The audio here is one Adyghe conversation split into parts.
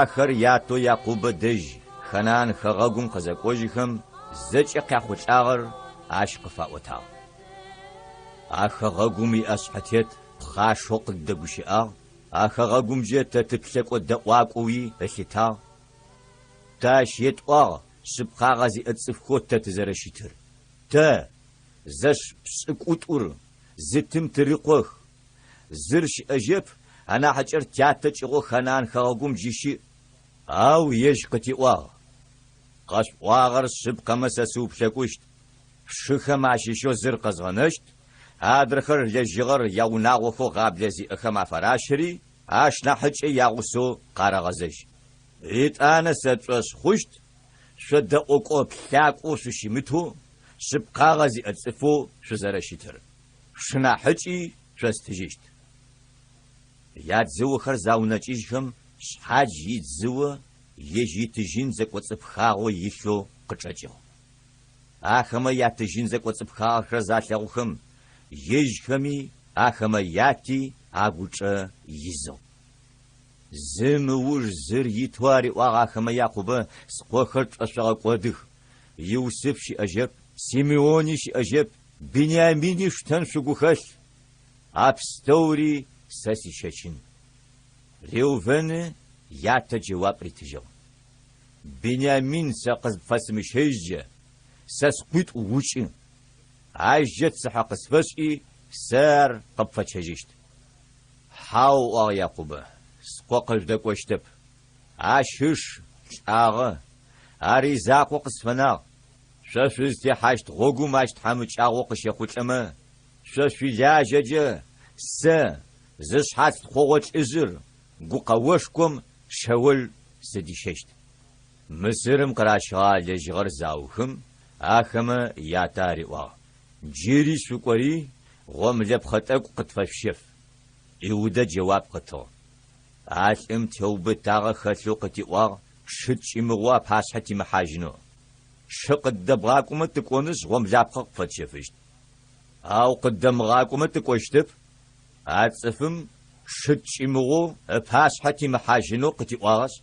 Ахэр ятэу Якъубэ дэжь Ханаан хэгъэгум къызэкӏожьыхэм, зэкӏэ къяхъулӏагъэр ащ къыфаӏотагъ. А хэгъэгум иӏэшъхьэтет пхъашэу къыддэгущыӏагъ, а хэгъэгумкӏэ тэ тыплъэкӏо-дэӏуакӏоуи ылъытагъ. Тэ ащ етӏуагъ шъыпкъагъэ зиӏэ цӏыфхэу тэ тызэрэщытыр. Тэ, зэш пшӏыкӏутӏур, зы тым тырыкъох. Зыр щыӏэжьэп, анахьыкӏэр тятэ кӏыгъоу Ханаан хэгъэгум джы щыӏ. Ау ежь къытиӏуагъ, Къэшъуӏуагъэр шъыпкъэмэ сэ сыуплъэкӏущт, шъушыхэм ащыщэу зыр къэзгъэнэщт, адрэхэр лэжьыгъэр яунагъохэу гъаблэ зиӏэхэм афаращэри, ашнахьыкӏэ ягъусэу къарэгъэзэжь. Етӏанэ сэ тшӏошъ хъущт, шъо дэӏокӏо-плъакӏоу шъущымытэу, шъыпкъагъэ зиӏэ цӏыфэу шъузэрэщытыр. Шъушынахьыкӏи шъостыжьыщт. Ядзыохэр заунэкӏыжьхэм, шъхьадж идзыо ежь итыжьын зэкӏоцӏыпхагъэу илъэу къычӏэкӏыгъ. Ахэмэ ятыжьын зэкӏоцӏыпхагъэхэр залъэгъухэм, ежьхэми ахэмэ яти агучӏэ изыгъ. Зым ыуж зыр итэу ариӏуагъ ахэмэ Якъубэ, Скъохэр тшӏошъогъэкӏодых, Юсыф щыӏэжьэп, Симеони щыӏэжьэп, Биниамини шъуштэн шъугу хэлъ, а пстэури сэ сищэчын. Реувэны ятэ джэуап ритыжьыгъ, Биниамин сэ къызпфэсымыщэжькӏэ, сэ скъуитӏу укӏы, ащджэ цыхьэ къысфэшӏи, сэ ар къыпфэчэжьыщт. Хьау, ыӏуагъ Якъубэ, скъо къыжъудэкӏощтэп. Ащ ыш лӏагъэ, ар изакъоу къысфэнагъ. Шъо шъузтехьащт гъогум ащ тхьамыкӏагъо къыщехъулӏэмэ, шъо шъуилажьэкӏэ сэ, зышъхьац тхъогъо лӏыжъыр, гукъэошхом Шеол сыдищэщт. Мысырым къыращыгъэ лэжьыгъэр заухым, ахэмэ ятэ ариӏуагъ, Джыри шъукӏори, гъомылэпхъэ тӏэкӏу къытфэшъущэф. Иудэ джэуап къытыгъ, А лӏым теубытагъэ хэлъэу къытиӏуагъ шы ткӏымыгъоу апашъхьэ тимыхьажьынэу. Шы къыддэбгъакӏомэ тыкӏонышъ гъомлапхъэ къыпфэтщэфыщт. Ау къыддэмыгъакӏомэ тыкӏощтэп. А цӏыфым шы ткӏымыгъоу ыпашъхьэ тимыхьажьынэу къытиӏуагъэшъ.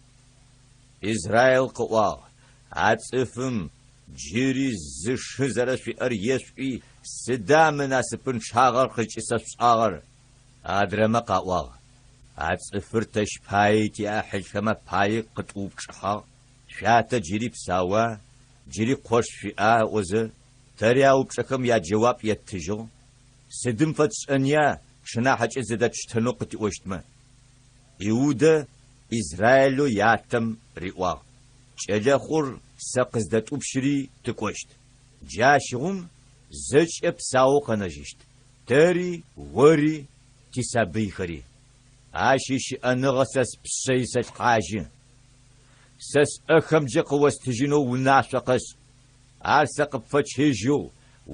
Израил къыӏуагъ, А цӏыфым джыри зы шы зэрэшъуиӏэр ешъуӏуи, сыда мы насыпынчъагъэр къыкӏысэшъушӏагъэр? Адрэмэ къаӏуагъ, А цӏыфыр тэщ паий тиӏахьылхэм апаий къытӏуупчӏыхьагъ, шъуятэ джыри псауа, джыри къош шъуиӏа ыӏозэ, тэри а упчӏэхэм яджэуап еттыжьыгъ. Сыдым фэтшӏэныя тшынахьыкӏэ зыдэтштэнэу къытиӏощтмэ? Иудэ Израилэу ятэм риӏуагъ, Кӏэлэхъур сэ къыздэтӏупщыри тыкӏощт. Джащыгъум зэкӏэ псаоу къэнэжьыщт. Тэри, ори, тисабыйхэри. Ащ ищыӏэныгъэ сэ спшъэ исэлъхьажьы. Сэ сӏэхэмкӏэ къыостыжьынэу унашъо къэшӏ. Ар сэ къыпфэчэжьэу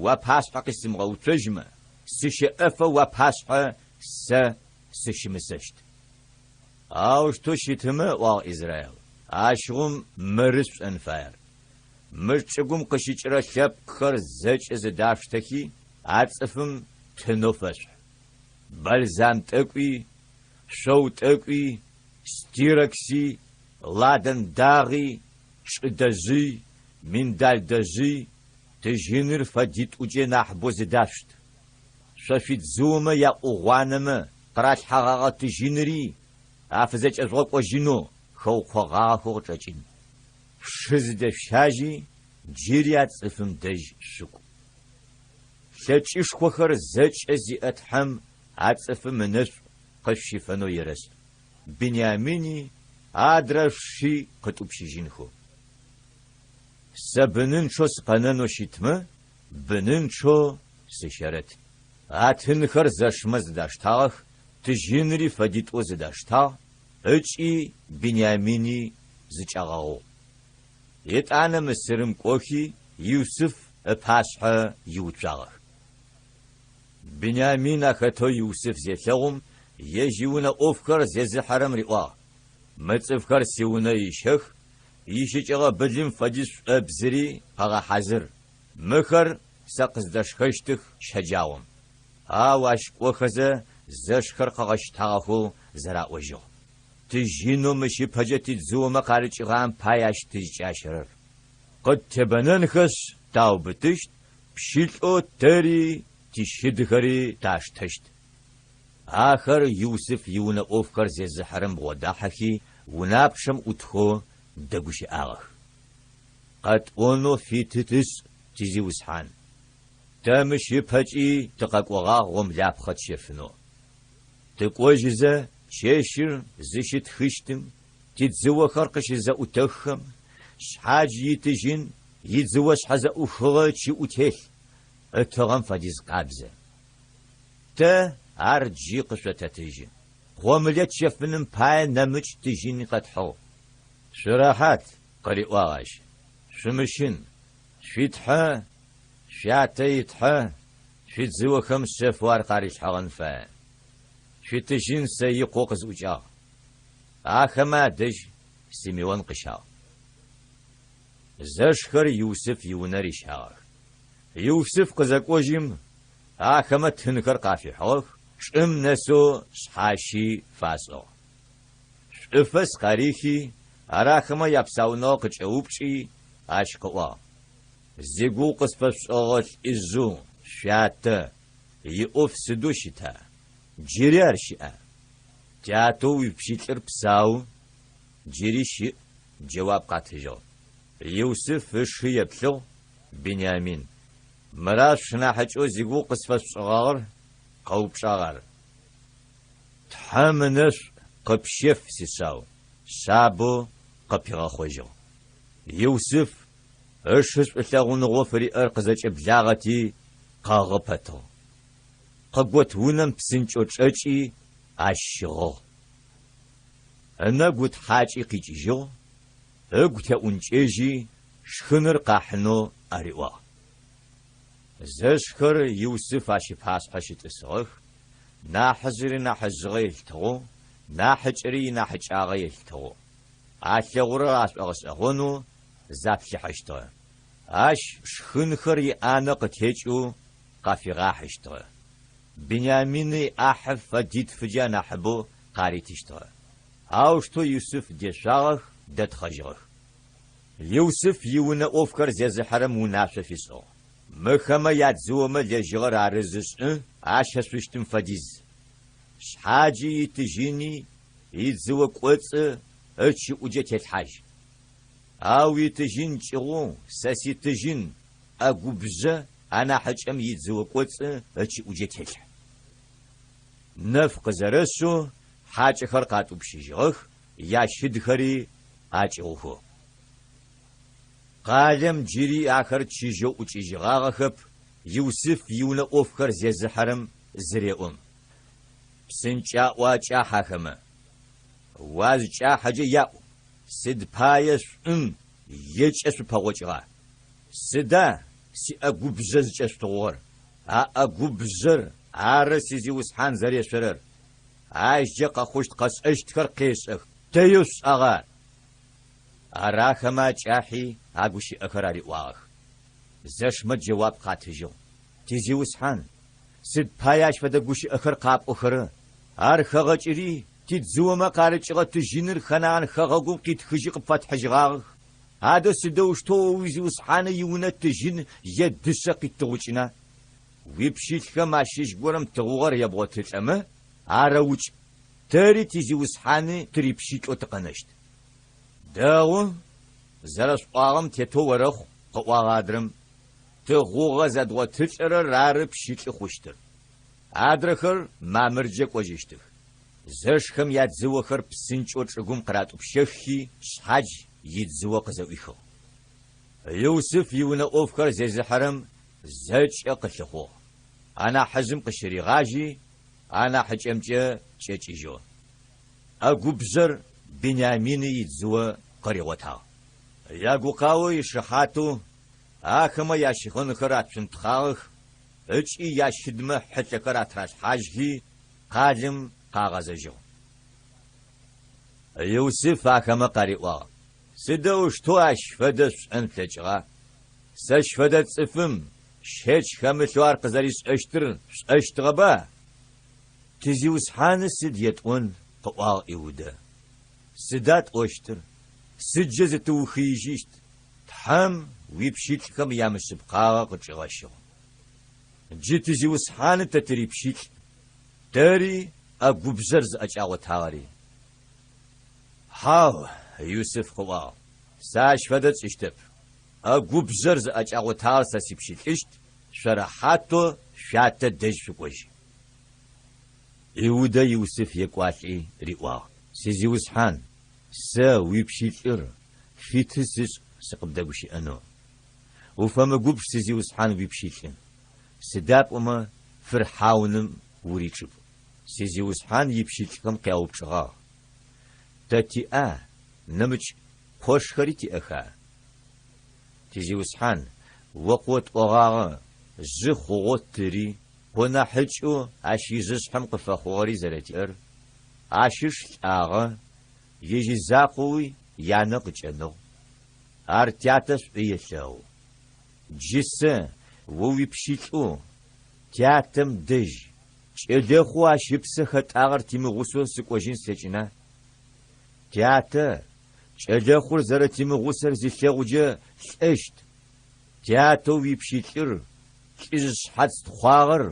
уапашъхьэ къисымыгъэуцожьмэ, сыщэӏэфэ уапашъхьэ сэ сыщымысэщт. Аущтэу щытымэ, ыӏуагъ Израил, ащыгъум мыры шъушӏэн фаер. Мы чӏыгум къыщыкӏырэ лъэпкъхэр зэкӏэ зыдашъуштэхи, а цӏыфым тынэу фэшъухь. Бальзам тӏэкӏуи, шъоу тӏэкӏуи, стиракси, ладан дагъи, чӏы дэжъый, миндаль дэжъый, тыжьыныр фэдитӏукӏэ нахьыбэу зыдашъушт. Шъо шъуидзыомэ яӏугъуанэмэ къыралъхьэгъэгъэ тыжьыныри афызэкӏэжъугъэкӏожьынэу хэукъогъагъэхэу къычӏэкӏын. Шы зыдэшъущажьи, джыри а цӏыфым дэжь шъукӏу. Лъэкӏышхохэр зэкӏэ зиӏэ Тхьэм а цӏыфым ынэшӏу къышъущифэнэу ерэшӏ. Биниамини адрэ шъуши къытӏупщыжьынхэу. Сэ бынынчъэу сыкъэнэнэу щытмэ, бынынчъэу сыщэрэт. А тынхэр зэшмэ зыдаштагъэх, тыжьынри фэдитӏоу зыдаштагъ ыкӏи Биниамини зыкӏагъэгъугъ. Етӏанэ Мысырым кӏохи, Юсыф ыпашъхьэ иуцуагъэх. Биниамин ахэтэу Юсыф зелъэгъум, ежь иунэ ӏофхэр зезыхьэрэм риӏуагъ, Мы цӏыфхэр сиунэ ищэх, ищыкӏэгъэ былым фэдиз шӏобзыри къэгъэхьазыр, мыхэр сэ къыздэшхэщтых щэджагъом. Ау ащ кӏохэзэ зэшхэр къыгъэщтагъэхэу зэраӏожьыгъ. Тыжьынэу мыщ ыпэкӏэ тидзыомэ къарыкӏыгъам пай ащ тызкӏащэрэр. Къыттебэнэнхэшъ таубытыщт, пщылӏэу тэри тищыдыхэри таштэщт. Ахэр Юсыф иунэ ӏофхэр зезыхьэрэм бгъодахьэхи унапчъэм ӏутхэу дэгущыӏагъэх. Къэтӏонэу фиты тышӏ, тизиусхьан. Тэ мыщ ыпэкӏи тыкъэкӏогъагъ гъомлапхъэ тщэфынэу. Тыкӏожьызэ, чэщыр зыщытхыщтым, тидзыохэр къыщызэӏутэххэм, шъхьадж итыжьын идзыо шъхьэзэӏухыгъэ ычыӏу телъ, ытыгъэм фэдиз къабзэ. Тэ ар джы къышъотэтыжьы. Гъомылэ тщэфыным пае нэмыкӏ тыжьыни къэтхьыгъ. Шъурэхьат, къыриӏуагъ ащ, шъумыщын, шъуи Тхьэ, шъуятэ и Тхьэ, шъуидзыохэм шъэфэу ар къарилъхьэгъэн фае. Шъуитыжьын сэ икъоу къызӏукӏагъ. Ахэмэ адэжь Симеон къыщагъ. Зэшхэр Юсыф иунэ рищагъэх. Юсыф къызэкӏожьым, ахэмэ тынхэр къафихьыгъэх, чӏым нэсэу шъхьащи фашӏыгъ. Шӏуфэс къарихи, ар ахэмэ япсауныгъэ къыкӏэупчӏи, ащ къыӏуагъ, Зигугъу къысфэшъушӏыгъэгъэ лӏыжъэу шъуятэ иӏоф сыдэу щыта? Джыри ар щыӏа? Тятэу уипщылӏыр псау, джыри щыӏ, джэуап къатыжьыгъ. Юсыф ышы еплъыгъ, Биниамин. Мыра шъушынахьыкӏэу зигугъу къысфэшъушӏыгъагъэр? къэупчӏагъ ар. Тхьэм ынэшӏу къыпщеф, сишъау, шъабэу къыпигъэхъожьыгъ. Юсыф ышы шӏулъэгъуныгъэу фыриӏэр къызэкӏэблагъэти, къэгъы пэтыгъ. Къыгот унэм псынкӏэу чӏэкӏи, ащ щыгъыгъ. Ынэгу ытхьакӏи къикӏыжьыгъ, ыгу теӏункӏэжьи, шхыныр къахьынэу ариӏуагъ. Зэшхэр Юсыф ащ ыпашъхьэ щытӏысыгъэх, нахьыжъыр инахьыжъыгъэ елъытыгъэу, нахьыкӏэри инахьыкӏагъэ елъытыгъэу. Алъэгъурэр ашӏогъэшӏэгъонэу заплъыхьэщтыгъэ. Ащ шхынхэр иӏанэ къытекӏэу къафигъахьыщтыгъэ. Биниамины иӏахьы фэдитфыджэ анахьыбэу къаритыщтыгъэ. Аущтэу Юсыф дешъуагъэх, дэтхъэжьыгъэх. Юсыф иунэ ӏофхэр зезыхьэрэм унашъо фишӏыгъ, Мыхэмэ ядзыомэ лэжьыгъэр арызы шӏы, ащэшъущтым фэдиз. Шъхьаджи итыжьыни идзыо кӏоцӏы ычыӏуджэ телъхьажь. Ау итыжьын кӏыгъоу сэ ситыжьын ӏэгубжъэ анахьыкӏэм идзыо кӏоцӏы ычыӏуджэ телъхь. Нэф къызэрэшъэу хьакӏэхэр къатӏупщыжьыгъэх, ящыдхэри акӏыгъухэу. Къалэм джыри ахэр чыжьэу ӏукӏыжьыгъагъэхэп Юсыф иунэ ӏофхэр зезыхьэрэм зыреӏом. Псынкӏаӏо акӏахь ахэмэ. Уазкӏахьэкӏэ яӏу, Сыд пае шӏум екӏэ шъупэгъокӏыгъа? Сыда сиӏэгубжъэ зыкӏэшъутыгъугъэр? А ӏэгубжъэр ары сизиусхьан зэрешъорэр. Ащджэ къэхъущт-къэшӏэщтхэр къешӏэх, дэеу шъушӏагъэ ар. Ар ахэмэ акӏахьи а гущыӏэхэр ариӏуагъэх. Зэшмэ джэуап къатыжьыгъ, Тизиусхьан, сыд пае ащ фэдэ гущыӏэхэр къапӏохэрэ? Ар хэгъэкӏыри, тидзыомэ къарыкӏыгъэ тыжьыныр Ханаан хэгъэгум къитхыжьи къыпфэтхьыжьыгъагъэх. Адэ сыдэущтэу о уизиусхьаны иунэ тыжьын е дышъэ къиттыгъукӏына? Уипщылӏхэм ащыщ горэм тыгъугъэр ебгъотылӏэмэ, арэукӏ, тэри тизиусхьаны тырипщылӏэу тыкъэнэщт. Дэгъу, зэрэшъуӏуагъэм тетэу орэхъу, къыӏуагъ адрэм. Тыгъугъэ зэдгъотылӏэрэр ары пщылӏы хъущтыр. Адрэхэр мамырджэ кӏожьыщтых. Зэшхэм ядзыохэр псынкӏэу чӏыгум къыратӏупщэххи, шъхьадж идзыо къызэӏуихыгъ. Юсыф иунэ ӏофхэр зезыхьэрэм зэкӏэ къылъыхъугъ, анахьыжъым къыщыригъажьи, анахьыкӏэмкӏэ кӏэкӏыжьыгъ. ӏэгубжъэр Биниамины идзыо къыригъотагъ. Ягукъао ишыхьатэу ахэмэ ящыгъынхэр ацунтхъагъэх ыкӏи ящыдмэ хьылъэхэр атыралъхьажьхи, къалэм къагъэзэжьыгъ. Юсыф ахэмэ къариӏуагъ, Сыдэущтэу ащ фэдэ шъушӏэн шъулъэкӏыгъа? Сэщ фэдэ цӏыфым щэч хэмылъэу ар къызэришӏэщтыр шъушӏэщтыгъэба? Тизиусхьаны сыд етӏон, къыӏуагъ Иудэ. Сыда тӏощтыр? Сыдджэ зытыухыижьыщт? Тхьэм уипщылӏхэм ямышъыпкъагъэ къычӏигъэщыгъ. Джы тизиусхьаны тэ тырипщылӏ, тэри ӏэгубжъэр зыӏэкӏагъотагъэри. Хьау, Юсыф къыӏуагъ, сэ ащ фэдэ тшӏыщтэп. ӏэгубжъэр зыӏэкӏагъотагъэр сэ сипщылӏыщт, шъо рэхьатэу шъуятэ дэжь шъукӏожь. Иудэ Юсыф екӏуалӏи риӏуагъ, Сизиусхьан, сэ, уипщылӏыр, фиты сышӏ сыкъыбдэгущыӏэнэу. Уфэмыгубж сизиусхьан уипщылӏы, сыда пӏомэ фырхьауным уричӏыпӏ. Сизиусхьан ипщылӏхэм къяупчӏыгъагъ, Тэ тиӏа, нэмыкӏ къошхэри тиӏэха? Тизиусхьан, о къыотӏогъагъэ, жъы хъугъэу тыри, къо нахьыкӏэу ащ ижъышъхьэм къыфэхъугъэри зэрэтиӏэр, ащ ыш лӏагъэ, ежь изакъоуи янэ къыкӏэныгъ. Ар тятэ шӏу елъэгъу. Джы сэ, о уипщылӏэу, тятэм дэжь, кӏэлэхъоу ащ ыпсэ хэтӏагъэр тимыгъусэу сыкӏожьын слъэкӏына? Тятэ, кӏэлэхъур зэрэтимыгъусэр зилъэгъуджэ лӏэщт. Тятэу уипщылӏыр, лӏыжъ шъхьац тхъуагъэр,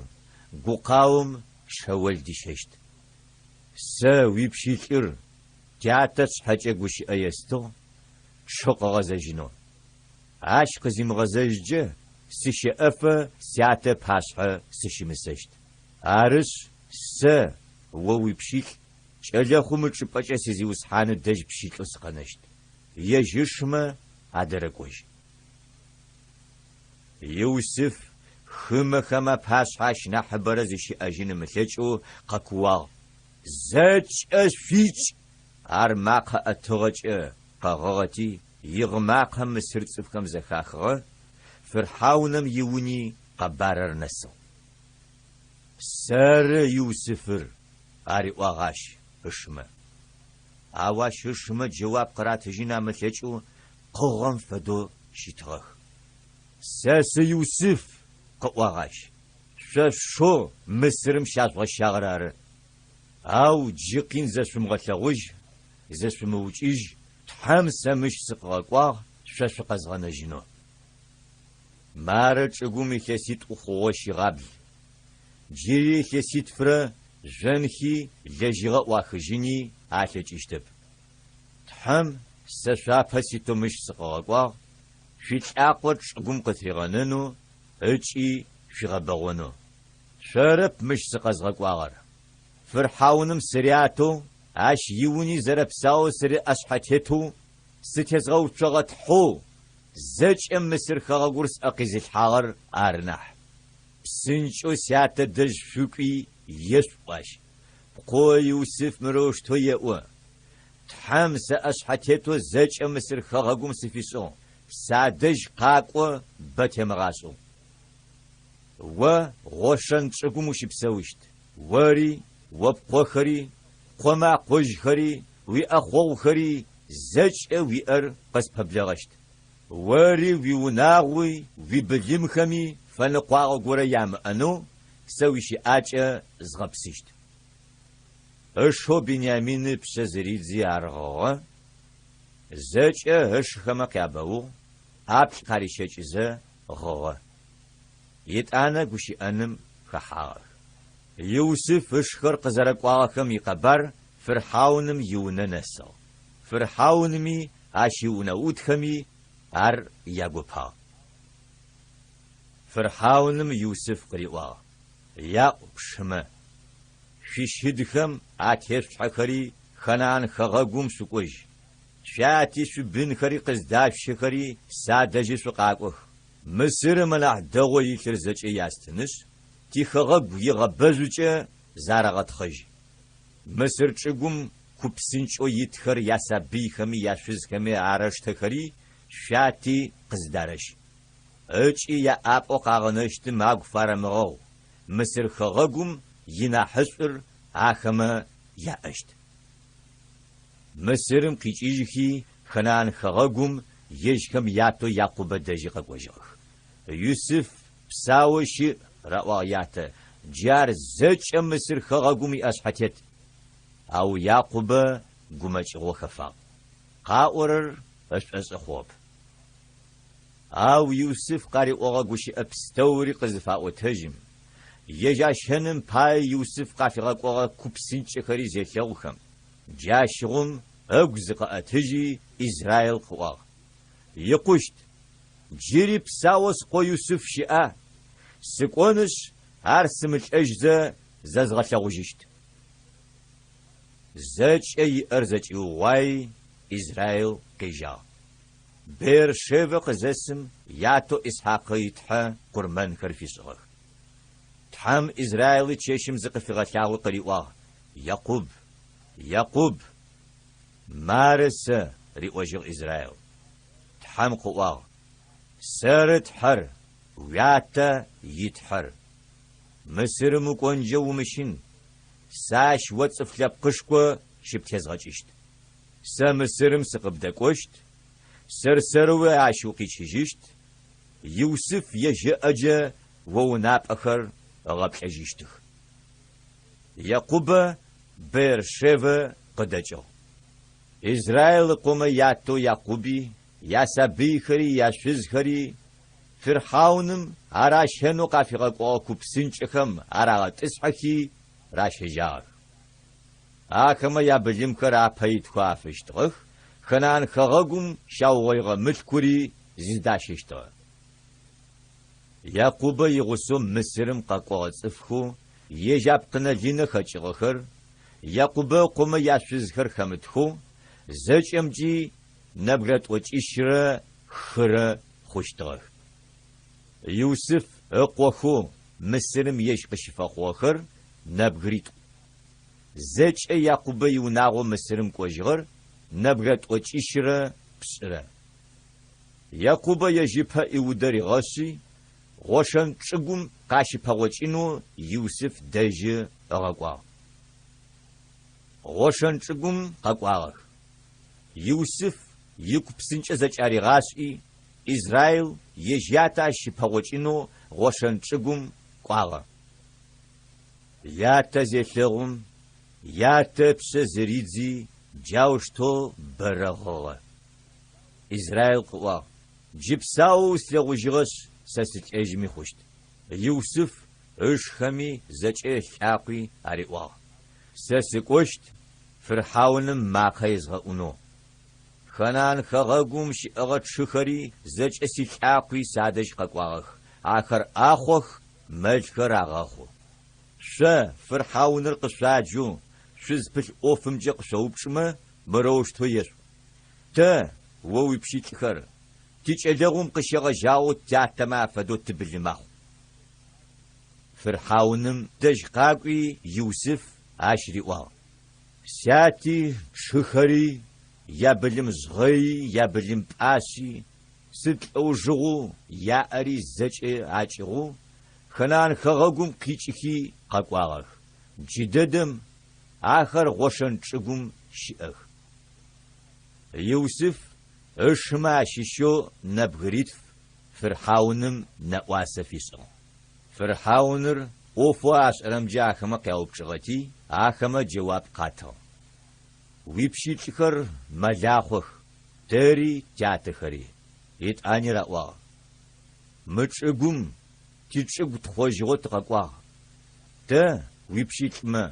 гукъаом шэол дищэщт. Сэ, уипщылӏыр, тятэ сшъхьэкӏэ гущыӏэ естыгъ, чъы къыгъэзэжьынэу. Ащ къызимыгъэзэжькӏэ, сыщэӏэфэ сятэ ыпашъхьэ сыщымысэщт. Арышъ, сэ, о уипщылӏ, кӏэлэхъум ычӏыпӏэкӏэ сизиусхьаны дэжь пщылӏэу сыкъэнэщт, ежь ышмэ адэрэкӏожь. Юсыф хымэхэм апашъхьэ ащ нахьыбэрэ зыщиӏэжьын ымылъэкӏэу къэкууагъ, Зэкӏэ шъуикӏ! Ар макъэ ӏэтыгъэкӏэ къэгъыгъэти, игъы макъэ мысыр цӏыфхэм зэхахыгъэ, фырхьаунэм иуни къэбарыр нэсыгъ. Сэры Юсыфыр, ариӏуагъ ащ ышмэ. Ау ащ ышмэ джэуап къыратыжьын амылъэкӏэу къыгъэм фэдэу щытыгъэх. Сэ сы Юсыф, къыӏуагъ ащ, шъо шъушэу Мысырым щяжъугъэщагъэр ары. Ау джы къин зэшъумыгъэлъэгъужь, зышъумыукӏыжь, Тхьэм сэ мыщ сыкъыгъэкӏуагъ шъо шъукъэзгъэнэжьынэу. Мары чӏыгум илъэситӏу хъугъэу щигъабл. Джыри илъэситфрэ жъонхи лэжьыгъэ ӏуахыжьыни алъэкӏыщтэп. Тхьэм сэ шъуапэ ситэу мыщ сыкъыгъэкӏуагъ, шъуилӏакъо чӏыгум къытыригъэнэнэу ыкӏи шъуигъэбэгъонэу. Шъорэп мыщ сыкъэзгъэкӏуагъэр. Фырхьауным сырятэу, ащ иуни зэрэпсаоу сыриӏэшъхьэтетэу сытезгъэуцогъэ Тхьэу зэкӏэ Мысыр хэгъэгур сӏэ къизылъхьагъэр ары нахь. Псынкӏэу сятэ дэжь шъукӏуи ешъуӏу ащ, Пкъо Юсыф мырэущтэу еӏо, Тхьэм сэ ӏэшъхьэтетэу зэкӏэ Мысыр хэгъэгум сыфишӏыгъ, садэжь къакӏо бэ темыгъашӏэу. О Гъошэн чӏыгум ущыпсэущт, ори, о пкъохэри, пкъомэ акъожьхэри, уиӏэхъогъухэри, зэкӏэ уиӏэр къыспэблэгъэщт. Ори уиунагъуи уибылымхэми фэныкъуагъэ горэ ямыӏэнэу сэ уищыӏакӏэ згъэпсыщт. Ышэу Биниамин ыпшъэ зыридзи ар гъыгъэ, зэкӏэ ышхэмэ къябэугъ, ӏаплӏ къарищэкӏызэ гъыгъэ. Етӏанэ гущыӏэным хэхьагъэх. Юсыф ышхэр къызэрэкӏуагъэхэм икъэбар фырхьауным иунэ нэсыгъ. Фырхьаунми ащ иунэӏутхэми ар ягопагъ. Фырхьауным Юсыф къыриӏуагъ, Яӏу пшымэ. Шъуищыдхэм атешъулъхьэхэри Ханаан хэгъэгум шъукӏожь. Шъуяти шъуибынхэри къыздашъущэхэри садэжьы шъукъакӏох. Мысырым анахь дэгъоу илъыр зэкӏэ ястынышъ, тихэгъэгу игъэбэжъукӏэ зарэгъэтхъэжь. Мысыр чӏыгум ку псынкӏэу итхэр ясабыйхэми яшъузхэми арэштэхэри шъуяти къыздарэщ. Ыкӏи яӏапӏэу къагъэнэщтым агу фарэмыгъэгъу, Мысыр хэгъэгум инахьышӏур ахэмэ яӏэщт. Мысырым къикӏыжьхи, Ханаан хэгъэгум ежьхэм ятэу Якъубэ дэжьи къэкӏожьыгъэх. Юсыф псаоу щыӏ, раӏуагъ ятэ, джы ар зэкӏэ Мысыр хэгъэгум иӏэшъхьэтет. Ау Якъубэ гумэкӏыгъо хэфагъ. Къаӏорэр ышӏошӏы хъугъэп. Ау Юсыф къариӏогъэ гущыӏэ пстэури къызыфаӏотэжьым, ежь ащэным пае Юсыф къафигъэкӏогъэ ку псынкӏэхэри зелъэгъухэм, джащыгъум ыгу зыкъыӏэтыжьи Израил къыӏуагъ, Икъущт! Джыри псаоу скъо Юсыф щыӏа? Сыкӏонышъ, ар сымылӏэжьзэ зэзгъэлъэгъужьыщт. Зэкӏэ иӏэр зэкӏиугъуаи, Израил къежьагъ. Беэр-Шевэ къызэсым, ятэу Исхьакъы и Тхьэ къурмэнхэр фишӏыгъэх. Тхьэм Израилы чэщым зыкъыфигъэлъагъуи къыриӏуагъ, Екъуб! Екъуб! Мары сэ, риӏожьыгъ Израил. Тхьэм къыӏуагъ, Сэры Тхьэр, уятэ и Тхьэр. Мысырым укӏонджэ умыщын, сэ ащ о цӏыф лъэпкъышко щыптезгъэкӏыщт. Сэ Мысырым сыкъыбдэкӏощт, сэр-сэрэуи ащ укъикӏыжьыщт, Юсыф ежь ыӏэкӏэ о унапӏэхэр ыгъэплӏэжьыщтых. Екъубэ Беэр-Шевэ къыдэкӏыгъ. Израил ыкъомэ ятэу Якъуби, ясабыйхэри яшъузхэри фирхьауным аращэнэу къафигъэкӏогъэ ку псынкӏэхэм арагъэтӏысхьэхи ращэжьагъэх. Ахэмэ ябылымхэр апэ итхэу афыщтыгъэх, Ханаан хэгъэгум щаугъоигъэ мылъкури зыдащэщтыгъэ. Якъубэ игъусэу Мысырым къэкӏогъэ цӏыфхэу ежь апкъынэ-лынэ хэкӏыгъэхэр, Якъубэ ыкъомэ яшъузхэр хэмытхэу, зэкӏэмкӏи нэбгырэ тӏокӏищрэ хырэ хъущтыгъэх. Юсыф ыкъохэу Мысырым ежь къыщыфэхъугъэхэр нэбгыритӏу. Зэкӏэ Якъубэ иунагъо Мысырым кӏожьыгъэр нэбгырэ тӏокӏищрэ пшӏырэ. Якъубэ ежь ыпэ Иудэ ригъэшъи, Гъошэн чӏыгум къащыпэгъокӏынэу Юсыф дэжьы ыгъэкӏуагъ. Гъошэн чӏыгум къэкӏуагъэх. Юсыф ику псынкӏэ зэкӏаригъашӏи, Израил ежь ятэ ащ щыпэгъокӏынэу Гъошэн чӏыгум кӏуагъэ. Ятэ зелъэгъум, ятэ ыпшъэ зыридзи, джаущтэу бэрэ гъыгъэ. Израил къыӏуагъ, Джы псаоу услъэгъужьыгъэшъ, сэ сылӏэжьми хъущт. Юсыф ышхэми зэкӏэ ылӏакъуи ариӏуагъ, Сэ сыкӏощт фырхьауным макъэ езгъэӏунэу. Ханаан хэгъэгум щыӏэгъэ тшыхэри зэкӏэ силӏакъуи садэжь къэкӏуагъэх, ахэр ӏахъох, мэлхэр агъэхъу. Шъо, фырхьауныр къышъуаджэу, шъузпылъ ӏофымкӏэ къышъоупчӏымэ, мырэущтэу ешъуӏу, Тэ, о уипщылӏхэр, тикӏэлэгъум къыщегъэжьагъэу тятэмэ афэдэу тыбылымахъу. Фырхьауным дэжь къакӏуи Юсыф ащ риӏуагъ, Сяти, тшыхэри, ябылым жъгъэйи, ябылым пӏашъи, сыд лӏэужыгъоу яӏэри зэкӏэ акӏыгъоу Ханаан хэгъэгум къикӏыхи къэкӏуагъэх, джыдэдэм ахэр Гъошэн чӏыгум щыӏэх. Юсыф ышымэ ащыщэу нэбгыритф фырхьауным нэӏуасэ фишӏыгъ. Фырхьауныр ӏофэу ашӏэрэмкӏэ ахэмэ къяупчӏыгъэти, ахэмэ джэуап къатыгъ. Уипщылӏхэр мэлахъох, тэри тятэхэри. Етӏани раӏуагъ, Мы чӏыгум тичӏыгу тхъожьыгъэу тыкъэкӏуагъ. Тэ, уипщылӏмэ,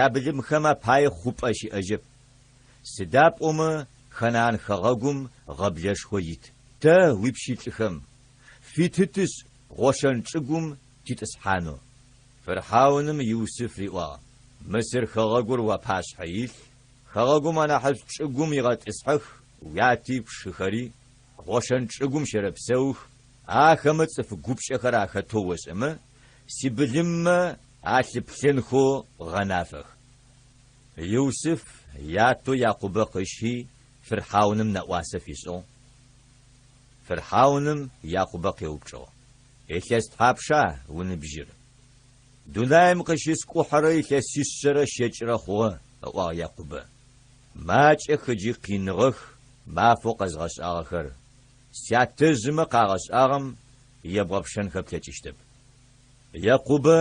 ябылымхэм апае хъупӏэ щыӏэжьэп. Сыда пӏомэ Ханаан хэгъэгум гъэблэшхо ит. Тэ, уипщылӏхэм, фиты тышӏ Гъошэн чӏыгум титӏысхьанэу. Фырхьауным Юсыф риӏуагъ. Мысыр хэгъэгур уапашъхьэ илъ, хэгъэгум анахьышӏу чӏыгум игъэтӏысхьэх уяти пшыхэри, Гъошэн чӏыгум щэрэпсэух, ахэмэ цӏыф гупкӏэхэр ахэтэу ошӏэмэ, сибылыммэ алъыплъэнхэу гъэнафэх. Юсыф ятэу Якъубэ къыщи фырхьауным нэӏуасэ фишӏыгъ. Фырхьауным Якъубэ къеупчӏыгъ, Илъэс тхьапша уныбжьыр? Дунаим къыщыскӏухьэрэ илъэсишъэрэ щэкӏырэ хъугъэ, ыӏуагъ Якъубэ. Макӏэх ыкӏи къиныгъэх мафэу къэзгъэшӏагъэхэр, сятэжъымэ къагъэшӏагъэм ебгъэпшэнхэ плъэкӏыщтэп. Якъубэ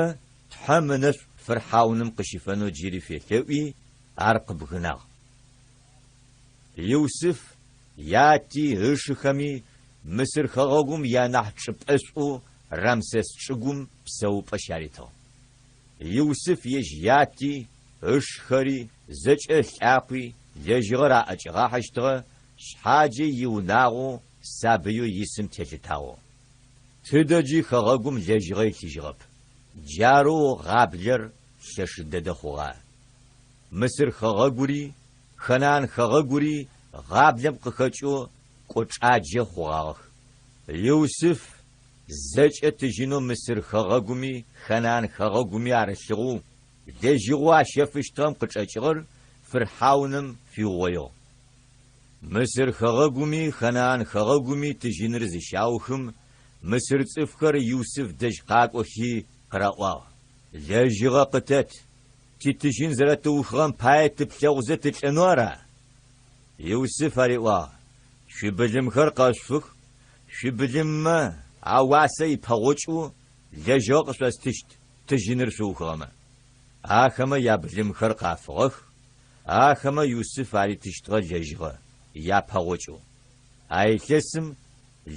Тхьэм ынэшӏу фырхьауным къыщифэнэу джыри фелъэӏуи, ар къыбгынагъ. Юсыф яти ышыхэми Мысыр хэгъэгум ианахь чӏыпӏэшӏоу Рамсес чӏыгум псэупӏэ щаритыгъ. Юсыф ежь яти, ышхэри, зэкӏэ ылӏакъуи лэжьыгъэр аӏэкӏигъахьэщтыгъэ, шъхьаджэ иунагъоу сабыеу исым телъытагъэу. Тыдэкӏи хэгъэгум лэжьыгъэ илъыжьыгъэп. Джарэу гъаблэр лъэшы дэдэ хъугъэ. Мысыр хэгъэгури, Ханаан хэгъэгури гъаблэм къыхэкӏэу кӏочӏаджэ хъугъагъэх. Юсыф зэкӏэ тыжьынэу Мысыр хэгъэгуми Ханаан хэгъэгуми арылъыгъэу, лэжьыгъэу ащэфыщтыгъэм къычӏэкӏыгъэр фырхьауным фиугъоигъ. Мысыр хэгъэгуми Ханаан хэгъэгуми тыжьыныр зыщаухым, мысыр цӏыфхэр Юсыф дэжь къакӏохи къыраӏуагъ, Лэжьыгъэ къытэт, титыжьын зэрэтыухыгъэм пае тыплъэгъузэ тылӏэнэу ара? Юсыф ариӏуагъ, Шъуибылымхэр къэшъуфых, шъуибылыммэ ауасэ ипэгъокӏэу лэжьыгъэ къышъостыщт, тыжьыныр шъуухыгъэмэ. Ахэмэ ябылымхэр къафыгъэх, ахэмэ Юсыф аритыщтыгъэ лэжьыгъэ япэгъокӏэу. А илъэсым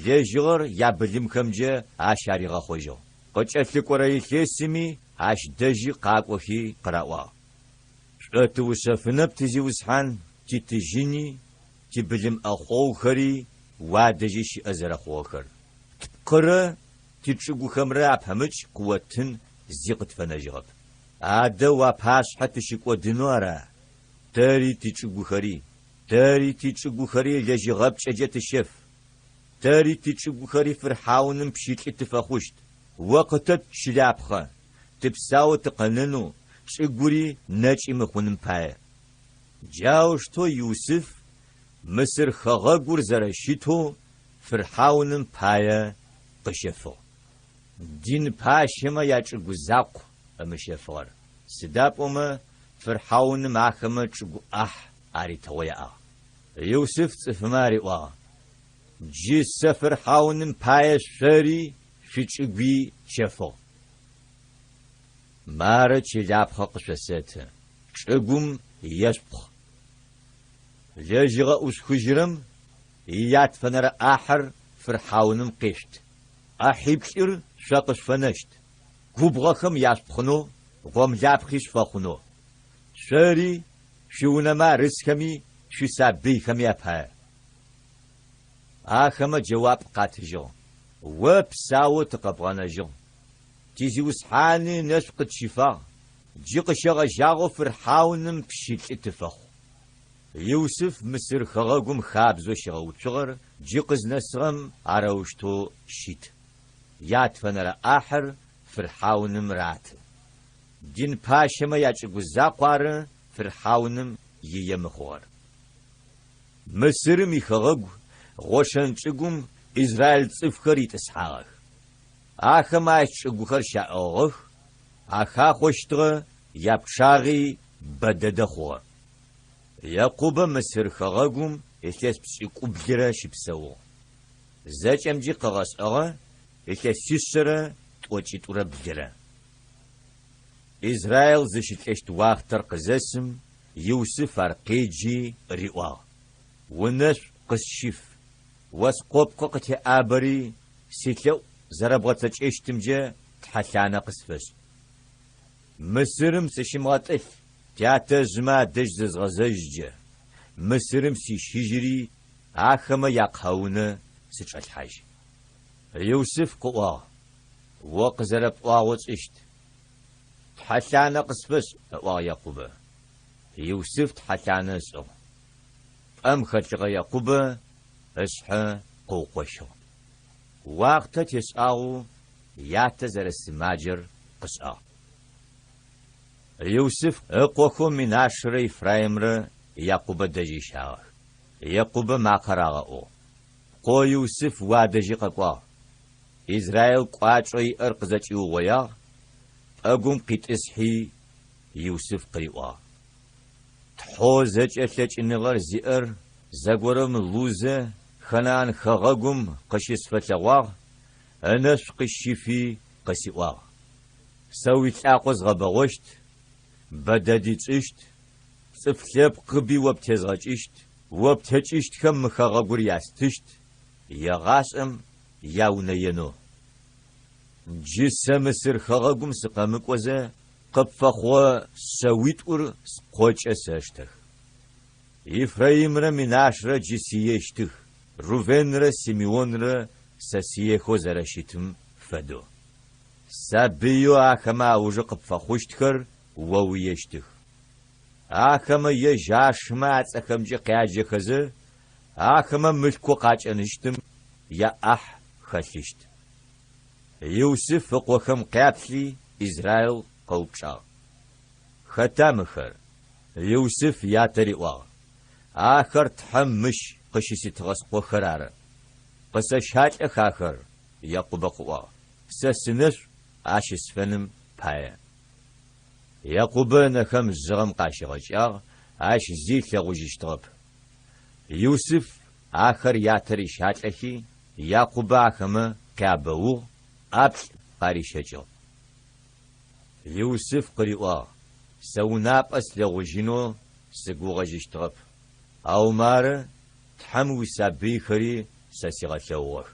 лэжьыгъэр ябылымхэмкӏэ ащ аригъэхъожьыгъ. Къыкӏэлъыкӏорэ илъэсыми ащ дэжьи къакӏохи къыраӏуагъ. Пшӏотыушъэфынэп, тизиусхьан, титыжьыни, тибылым ӏэхъогъухэри уадэжьи щыӏэ зэрэхъугъэхэр. Тпкъырэ тичӏыгухэмрэ апэмыкӏ къыоттын зи къытфэнэжьыгъэп. Адэ уапашъхьэ тыщыкӏодынэу ара? Тэри тичӏыгухэри, тэри тичӏыгухэри лэжьыгъэпкӏэджэ тыщэф. Тэри тичӏыгухэри фырхьауным пщылӏы тыфэхъущт. О къытэт чылапхъэ, тыпсаоу тыкъэнэнэу, чӏыгури нэкӏи мыхъуным пае. Джаущтэу Юсыф Мысыр хэгъэгур зэрэщытэу фырхьауным пае къыщэфыгъ. Дин пащэмэ ячӏыгу закъу ымыщэфыгъэр, сыда пӏомэ фырхьауным ахэмэ чӏыгу ӏахь аритыгъэу яӏагъ. Юсыф цӏыфымэ ариӏуагъ, Джы сэ фырхьауным пае шъори шъуичӏыгуи сщэфыгъ. Мары чылапхъэ къышъосэты, чӏыгум ешъупхъ. Лэжьыгъэ ӏушъухыжьырэм иятфэнэрэ ӏахьэр фырхьауным къешъут. ӏахьиплӏыр шъо къышъуфэнэщт, губгъохэм яшъупхъынэу, гъомлапхъи шъуфэхъунэу. Шъори, шъуиунэмэ арысхэми, шъуисабыйхэми апае. Ахэмэ джэуап къатыжьыгъ, О псаоу тыкъэбгъэнэжьыгъ, тизиусхьани ынэшӏу къытщифагъ, джы къыщегъэжьагъэу фырхьауным пщылӏы тыфэхъу. Юсыф Мысыр хэгъэгум хабзэу щигъэуцугъэр джы къызнэсыгъэм арэущтэу щыт, ятфэнэрэ ӏахьыр фырхьауным раты. Дин пащэмэ ячӏыгу закъу ары фырхьауным ие мыхъугъэр. Мысырым ихэгъэгу Гъошэн чӏыгум израиль цӏыфхэр итӏысхьагъэх. Ахэмэ ащ чӏыгухэр щаӏыгъыгъэх, ахахъощтыгъэ, япчъагъи бэ дэдэ хъугъэ. Якъубэ Мысыр хэгъэгум илъэс пшӏыкӏублырэ щыпсэугъ. Зэкӏэмкӏи къыгъэшӏэгъэ илъэсишъэрэ тӏокӏитӏурэ блырэ. Израил зыщылӏэщт уахътэр къызэсым, Юсыф ар къеджи риӏуагъ, Унэшӏу къысщыф, о скъопкъы къытеӏабэри, силъэӏу зэрэбгъэцэкӏэщтымкӏэ тхьэлъанэ къысфэшӏ. Мысырым сыщымыгъэтӏылъ, тятэжъмэ адэжь зызгъэзэжькӏэ, Мысырым сищыжьыри, ахэмэ якъэунэ сычӏэлъхьажь. Юсыф къыӏуагъ, О къызэрэпӏуагъэу тшӏыщт. Тхьэлъанэ къысфэшӏ, ыӏуагъ Якъубэ. Юсыф тхьэлъанэ ышӏыгъ. Пӏэм хэлъыгъэ Якъубэ ышъхьэ къыукъощыгъ. Уахътэ тешӏагъэу ятэ зэрэсымаджэр къышӏагъ. Юсыф ыкъохэу Минашрэ Ефраимрэ Якъубэ дэжь ыщагъэх. Якъубэ макъэ рагъэӏугъ, Пкъо Юсыф уадэжьи къэкӏуагъ. Израил кӏуачӏэу иӏэр къызэкӏиугъоягъ, пӏэгум къитӏысхьи, Юсыф къыриӏуагъ, Тхьэу зэкӏэ лъэкӏыныгъэр зиӏэр зэгорэм Лузэ Ханаан хэгъэгум къыщысфэлъэгъуагъ, ынэшӏу къысщифи къысиӏуагъ, Сэ уилӏакъо згъэбэгъощт, бэ дэди тшӏыщт, цӏыф лъэпкъыби о птезгъэкӏыщт, о птекӏыщтхэм мы хэгъэгур ястыщт, егъашӏэм яунэенэу. Джы сэ Мысыр хэгъэгум сыкъэмыкӏозэ, къыпфэхъугъэ шъэуитӏур скъокӏэ сэштэх. Ефраимрэ Минашрэ джы сиещтых, Рувенрэ Симеонрэ сэ сиехэу зэрэщытым фэдэу. Сабыеу ахэмэ аужы къыпфэхъущтхэр о уиещтых. Ахэмэ ежь ашымэ ацӏэхэмкӏэ къяджэхэзэ, ахэмэ мылъкоу къакӏэныщтым яӏахь хэлъыщт. Юсыф ыкъохэм къяплъи, Израил къэупчӏагъ, Хэта мыхэр? Юсыф ятэ риӏуагъ, Ахэр Тхьэм мыщ къыщыситыгъэ скъохэр ары. Къысэщалӏэх ахэр, Якъубэ къыӏуагъ, сэ сынэшӏу ащысфэным пае. Якъубэ ынэхэм жъыгъэм къащигъэкӏагъ, ащ зи ылъэгъужьыщтыгъэп. Юсыф ахэр ятэ рищалӏэхи, Якъубэ ахэмэ къябэугъ, ӏаплӏ къарищэкӏыгъ. Юсыф къыриӏуагъ, Сэ унапӏэ слъэгъужьынэу сыгугъэжьыщтыгъэп, ау мары Тхьэм уисабыйхэри сэ сигъэлъэгъугъэх.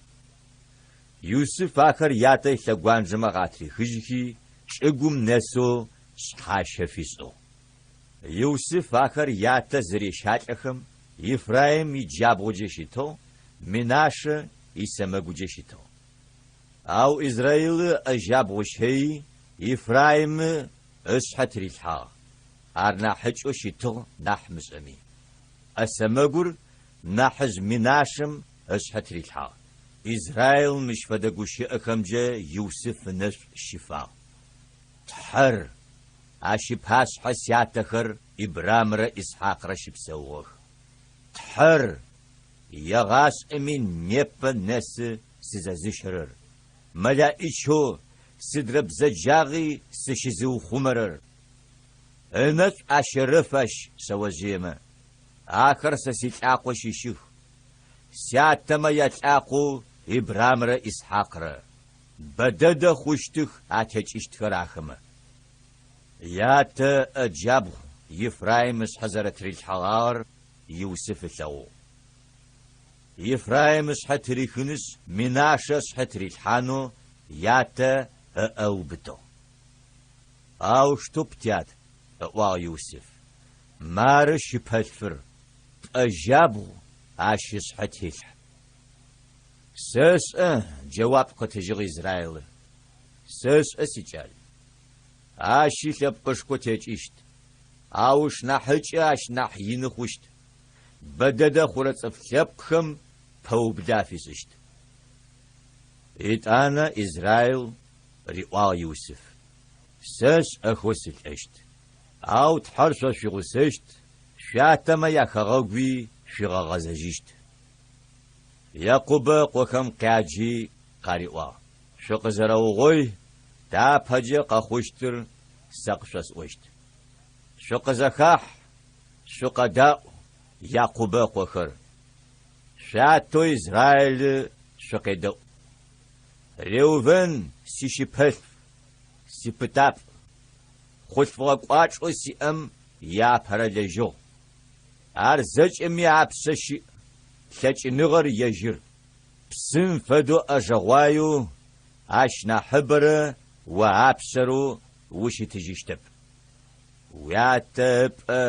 Юсыф ахэр ятэ ылъэгуанджэмэ къатрихыжьхи, чӏыгум нэсэу шъхьащэ фишӏыгъ. Юсыф ахэр ятэ зырещалӏэхэм, Ефраим иджабгъуджэ щытыгъ, Менашэ исэмэгуджэ щытыгъ. Ау Израилы ыӏэ джабгъу ыщэйи, Ефраимы ышъхьэ тырилъхьагъ, ар нахьыкӏэу щытыгъ нахь мышӏэми. ӏэ сэмэгур нахьыжъ Менашэм ышъхьэ тырилъхьагъ. Израил мыщ фэдэ гущыӏэхэмкӏэ Юсыф ынэшӏу щифагъ, Тхьэр, Ащ ыпашъхьэ сятэхэр Ибрамрэ Исхьакърэ щыпсэугъэх. Тхьэр, егъашӏэми непэ нэсы сызэзыщэрэр, мэлаӏичэу сыдрэ бзэджагъи сыщызыухъумэрэр. Ынэшӏу ащэрэф ащ шъэожъыемэ. Ахэр сэ силӏакъо щыщых, сятэмэ ялӏакъоу Ибрамрэ Исхьакърэ. Бэдэдэ хъущтых атекӏыщтхэр ахэмэ. Ятэ ыӏэ джабгъу Ефраим ышъхьэ зэрэтырилъхьэгъагъэр Юсыф ылъэгъугъ. Ефраим ышъхьэ тырихынышъ, Менашэ ышъхьэ тырилъхьанэу ятэ ыӏэ ыубытыгъ. Аущтэу тят, ыӏуагъ Юсыф, мары щыпэлъфыр, пӏэ джабгъу ащ ышъхьэ телъхь. Сэшӏэ, джэуап къытыжьыгъ Израилы. Сэшӏэ, сикӏал. Ащи лъэпкъышхо текӏыщт, ау ышнахьыкӏэ ащ нахь ины хъущт, бэдэдэ хъурэ цӏыф лъэпкъхэм пэублэ афишӏыщт. Етӏанэ Израил риӏуагъ Юсыф, Сэ шӏэхэу сылӏэщт, ау Тхьэр шъо шъуигъусэщт, шъуятэмэ яхэгъэгуи шъуигъэгъэзэжьыщт. Якъубэ ыкъохэм къяджи къариӏуагъ, Шъукъызэрэугъой, тапэкӏэ къэхъущтыр сэ къышъосӏощт. Шъукъызэхахь, шъукъэдаӏу, Якъубэ ыкъохэр, шъуятэу Израилы шъукъедэӏу. Реувен сищыпэлъф, сипытапӏ, хъулъфыгъэ кӏуачӏэу сиӏэм иапэрэ лэжьыгъ. Ар зэкӏэми апшъэ щыӏ, лъэкӏыныгъэр ежьыр. Псым фэдэу ӏэжэгъуаеу ащ нахьыбэрэ о апшъэрэу ущытыжьыщтэп. Уятэ ыпӏэ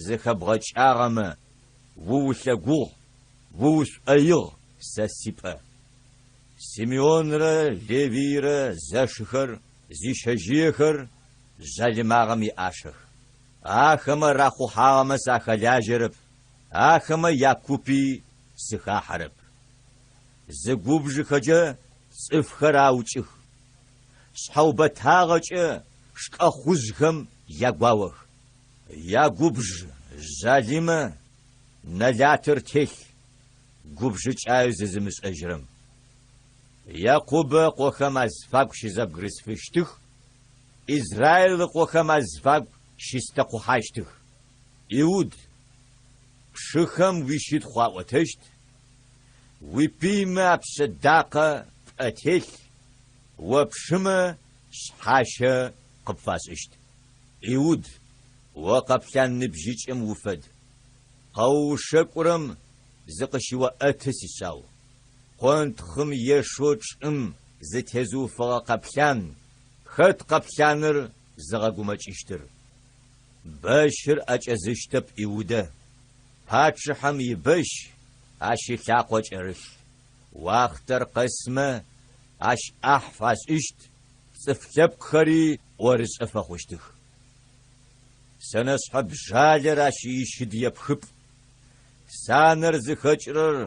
зэхэбгъэкӏагъэмэ, уулъэгугъ, уушӏоигъ сэ сипӏэ. Симеонрэ Левийрэ зэшыхэр, зищэжьыехэр. жъалымагъэм иӏашэх. Ахэмэ рахъухьагъэмэ сахэлажьэрэп, ахэмэ якупи сыхахьэрэп. Зыгубжыхэкӏэ цӏыфхэр аукӏых, шъхьэубэтагъэкӏэ шкӏэхъужъхэм ягуаох. Ягубж жъалымэ нэлатыр телъ, губжыкӏаеу зызымышӏэжьырэм. Якъубэ ыкъохэм азфагу щызэбгырысфыщтых, Израил ыкъохэм азфагу щистэкъухьащтых. Иуд, пшыхэм уищытхъу аӏотэщт, уипыймэ апшъэдакъэ пӏэ телъ, о пшымэ шъхьащэ къыпфашӏыщт. Иуд, о къэплъан ныбжьыкӏэм уфэд, къэуушэкӏурэм зыкъыщыоӏэты, сишъау. Къонтхъым ешэу чӏым зытезыуфэгъэ къэплъан, хэт къэплъаныр зыгъэгумэкӏыщтыр? Бэщыр ӏэкӏэзыщтэп Иудэ, пачъыхьэм ибэщ ащ ылъакъо кӏэрылъ. Уахътэр къэсмэ, ащ ӏахь фашӏыщт, цӏыф лъэпкъхэри ӏорышӏэ фэхъущтых. Сэнэшъхьэ бжалэр ащ ищыд епхыпӏ. Санэр зыхэкӏырэр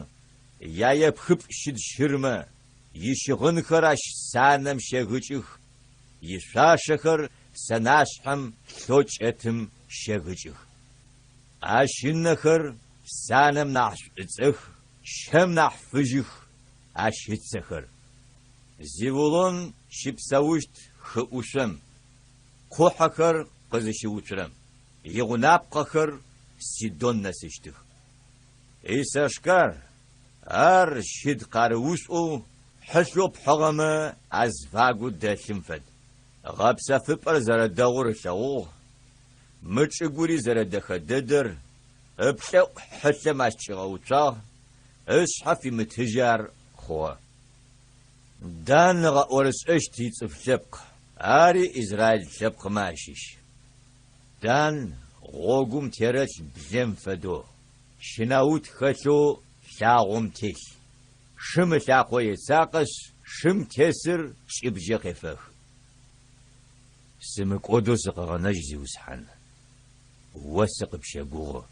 яепхыпӏ щыд щырмэ, ищыгъынхэр ащ санэм щегыкӏых, ишъуашэхэр сэнашъхьэм лъэу кӏэтым щегыкӏых. Ащ ынэхэр санэм нахь шӏуцӏэх, щэм нахь фыжьых ащ ыцэхэр. Зевулон щыпсэущт хы ӏушъом, къухьэхэр къызыщыуцурэм, игъунапкъэхэр Сидон нэсыщтых. Иссашкар, ар щыд къарыушӏоу хьылъэу пхьыгъэмэ азфагу дэлъым фэд. Гъэпсэфыпӏэр зэрэдэгъур ылъэгъугъ, мы чӏыгури зэрэдэхэ дэдэр, ыплӏэӏу хьылъэм ащ кӏигъэуцуагъ, ышъхьэ фимытыжьы ар хъугъэ. Дан ыгъэӏорышӏэщт ицӏыф лъэпкъ, ари израил лъэпкъмэ ащыщ. Дан гъогум терэлъ блэм фэдэу, щынаут хэлъэу лъагъом телъ. Шым ылъакъо ецакъэшъ, шым тесыр кӏыбджэ къефэхы. Сымыкӏодэу сыкъэгъэнэжь, Зиусхьан, О сыкъыпщэгугъы.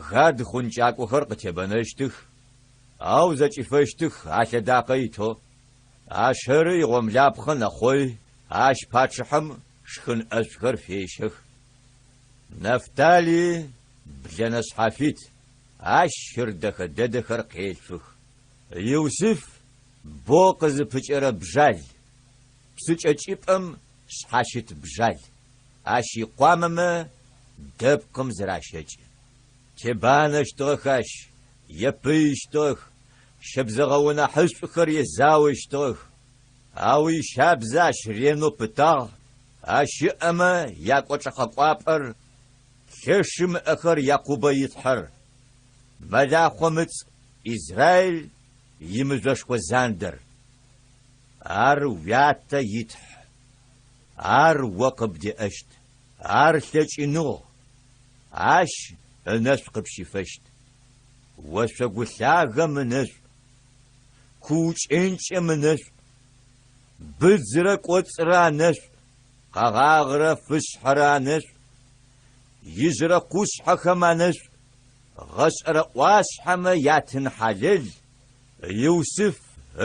Гад хъункӏакӏохэр къытебэнэщтых, ау зэкӏифэщтых алъэдакъэ итэу. Ащэры игъомлапхъэ нэхъой, ащ пачъыхьэм шхын ӏэшӏухэр фещэх. Нафтали блэнэ шъхьафит, ащ щыр дэхэ дэдэхэр къелъфых. Юсыф бо къызыпыкӏэрэ бжал, псыкӏэкӏыпӏэм шъхьащыт бжал, ащ икъуамэмэ дэпкъым зыращэкӏы. Тебанэщтыгъэх ащ, епыищтыгъэх, щэбзэгъэо нахьышӏухэр езаощтыгъэх, ау ищабзэ ащ ренэу пытагъ, ащ ыӏэмэ якӏочӏэкъэкӏуапӏэр, лъэшым ыӏэхэр Якъубэ и Тхьэр, мэлахъом ыцӏ Израиль имыжъошхо зандэр. Ар уятэ и Тхь, ар о къыбдеӏэщт, ар лъэкӏыныгъ, ащ ынэшӏу къыпщифэщт. Ошъогу лъагэм ынэшӏу, куукӏэнкӏэм ынэшӏу, быдзырэ кӏоцӏырэ анэшӏу, къэгъагърэ фышъхьэрэ анэшӏу, ижъырэ къушъхьэхэм анэшӏу, гъэшӏэрэ ӏуашъхьэмэ ятын хьалэл Юсыф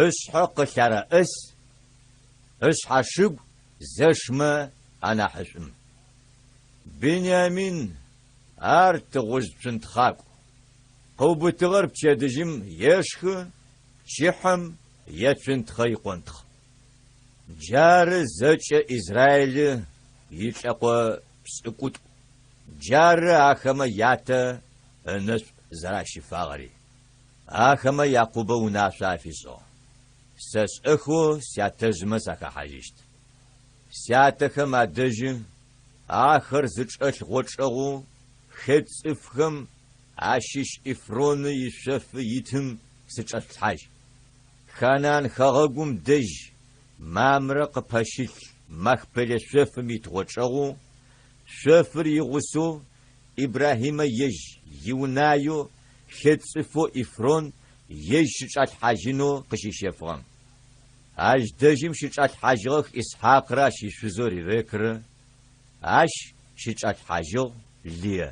ышъхьэ къылъарэӏэс, ышъхьашыгу зэшмэ анахьышӏум. Бениамин Ар тыгъужъ цунтхъакӏу. Къыубытыгъэр пчэдыжьым ешхы, пчыхьэм ецунтхъэ икъонтхъ. Джары зэкӏэ Израилы илӏэкъо пшӏыкӏутӏу, джары ахэмэ ятэ ынэшӏу зэращифагъэри. Ахэмэ Якъубэ унашъо афишӏыгъ, Сэ шӏэхэу сятэжъмэ сахэхьажьыщт. Сятэхэм адэжьы Ахэр зычӏэлъ гъочӏэгъоу хет цӏыфхэм ащыщ Эфроны ишъофы итым сычӏэшъулъхьажь. Ханаан хэгъэгум дэжь Мамрэ къыпэщылъ Махпэлэ шъофым ит гъочӏэгъоу шъофыр игъусэу Ибрахьимэ ежь иунаеу хет цӏыфэу Эфрон ежь щычӏалъхьажьынэу къыщищэфыгъэм. Ащ дэжьым щычӏалъхьажьыгъэх Исхьакърэ ащ ишъузэу Ревекрэ, ащ щычӏалъхьажьыгъ Лые.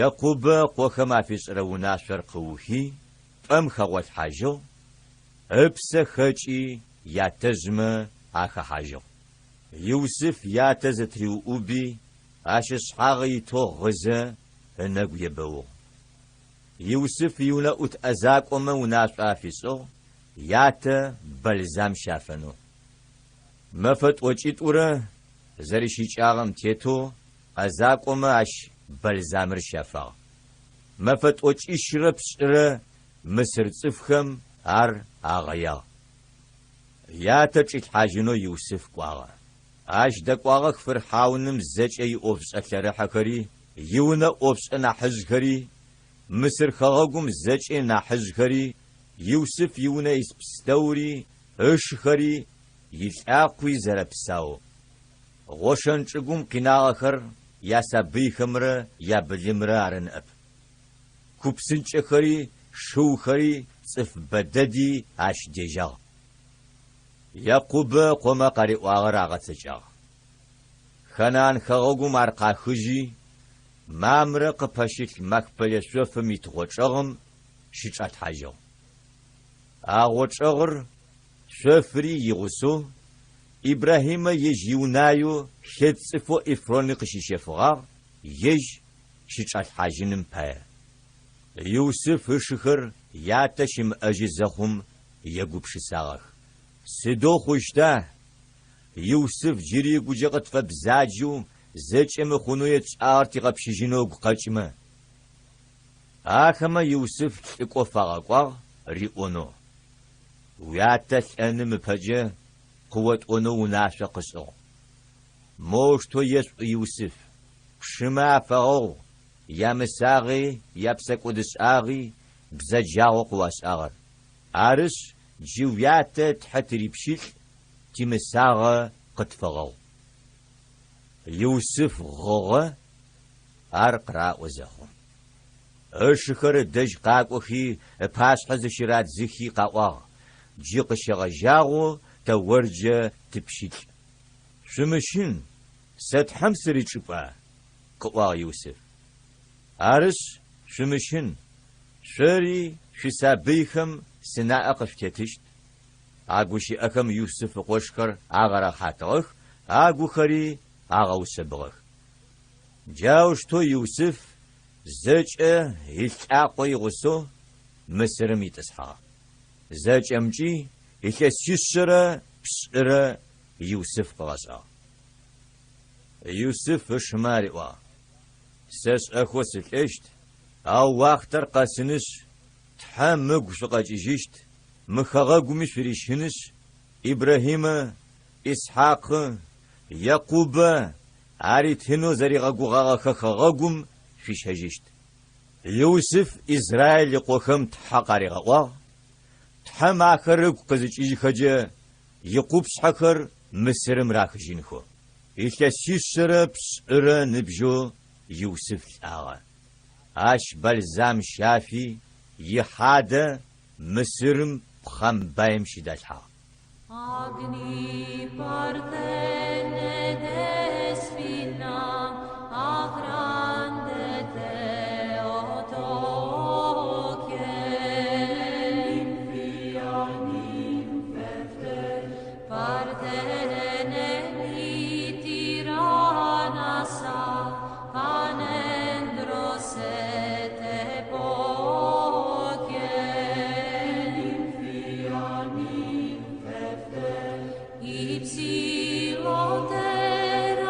Якъубэ ыкъохэм афишӏырэ унашъор къыухи, пӏэм хэгъолъхьажьыгъ, ыпсэ хэкӏи ятэжъмэ ахэхьажьыгъ. Юсыф ятэ зытыриуӏуби, ащ ышъхьагъы итэу гъызэ ынэгу ебэугъ. Юсыф иунэӏут ӏэзакӏомэ унашъо афишӏыгъ ятэ бальзам щафэнэу. Мэфэ тӏокӏитӏурэ зэрищыкӏагъэм тетэу ӏэзакӏомэ ащ бальзамыр щафагъ. Мэфэ тӏокӏищрэ пшӏырэ мысыр цӏыфхэм ар агъэягъ. Ятэ чӏилъхьажьынэу Юсыф кӏуагъэ. Ащ дэкӏуагъэх фырхьауным зэкӏэ иӏофшӏэ лъэрыхьэхэри, иунэ ӏофшӏэ нахьыжъхэри, Мысыр хэгъэгум зэкӏэ нахьыжъхэри, Юсыф иунэ ис пстэури, ышыхэри, илӏакъуи зэрэпсаоу. Гъошэн чӏыгум къинагъэхэр ясабыйхэмрэ ябылымрэ ары ныӏэп. Ку псынкӏэхэри, шыухэри, цӏыф бэдэди ащ дежьагъ. Якъубэ ыкъомэ къариӏуагъэр агъэцэкӏагъ. Ханаан хэгъэгум ар къахыжьи, Мамрэ къыпэщылъ Махпэлэ шъофым ит гъочӏэгъым щычӏалъхьажьыгъ. А гъочӏэгъыр шъофыри игъусэу Ибрахьимэ ежь иунаеу хет цӏыфэу Эфрони къыщищэфыгъагъ ежь щычӏалъхьажьыным пае. Юсыф ышыхэр ятэ щымыӏэжьы зэхъум егупшысагъэх, Сыдэу хъущта, Юсыф джыри ыгукӏэ къытфэбзаджэу зэкӏэ мыхъунэу етшӏагъэр тигъэпщыжьынэу ыгу къэкӏымэ? Ахэмэ Юсыф лӏыкӏо фагъэкӏуагъ риӏонэу, Уятэ лӏэным ыпэкӏэ къыотӏонэу унашъо къышӏыгъ. Моущтэу ешъуӏу Юсыф, Пшымэ афэгъэгъу, ямысагъи, япсэкӏодышӏагъи, бзэджагъэу къыуашӏагъэр. Арышъ, джы уятэ Тхьэ тырипщылӏ, тимысагъэ къытфэгъэгъу. Юсыф гъыгъэ ар къыраӏо зэхъум. Ышыхэр ыдэжь къакӏохи, ыпашъхьэ зыщырадзыхи къаӏуагъ, Джы къыщегъэжьагъэу тэ орджэ тыпщылӏ. Шъумыщын, сэ Тхьэм сыричӏыпӏа? къыӏуагъ Юсыф. Арышъ, шъумыщын, шъори шъуисабыйхэм сынаӏэ къышъутетыщт. А гущыӏэхэм Юсыф ыкъошхэр агъэрэхьатыгъэх, агухэри агъэушъэбыгъэх. Джаущтэу Юсыф зэкӏэ илӏакъо игъусэу Мысырым итӏысхьагъ. Зэкӏэмкӏи илъэсишъэрэ пшӏырэ Юсыф къыгъэшӏагъ. Юсыф ышымэ ариӏуагъ, Сэ шӏэхэу сылӏэщт, ау уахътэр къэсынышъ, Тхьэм ыгу шъукъэкӏыжьыщт, мы хэгъэгуми шъурищынышъ, Ибрахьимэ, Исхьакъы, Якъубэ аритынэу зэригъэгугъагъэхэ хэгъэгум шъуищэжьыщт. Юсыф Израиль ыкъохэм тхьэ къаригъэӏуагъ, Тхьэм ахэр ыгу къызыкӏыжьыхэкӏэ, икъупшъхьэхэр Мысырым рахыжьынхэу. Илъэсишъэрэ пшӏырэ ыныбжьэу Юсыф лӏагъэ. Ащ бальзам щафи, ихьадэ Мысырым пхъэмбаим щыдалъхьагъ. Agni Parthene Despina Achrande Theotoke Nymphia Nymphefte Parthene Nitiranasa Panendrose Tepoke Nymphia Nymphefte Υψηλότερε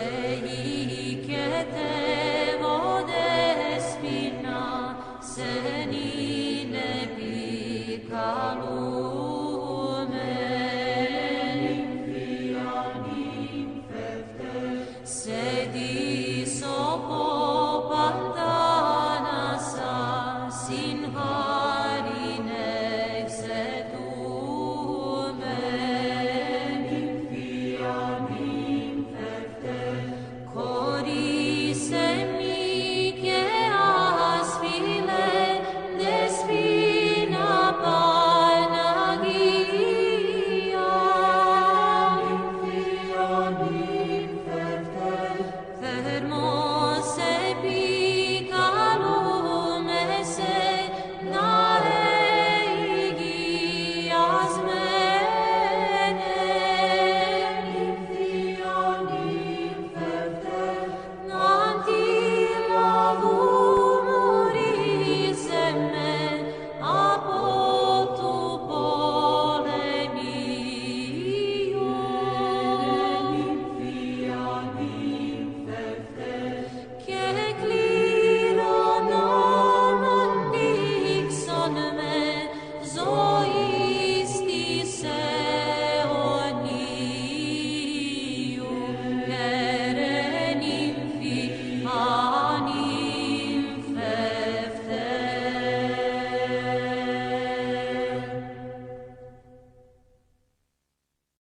Σε ικετεύω δέσποινα, σε νυν επικαλούμεν. Σε τη.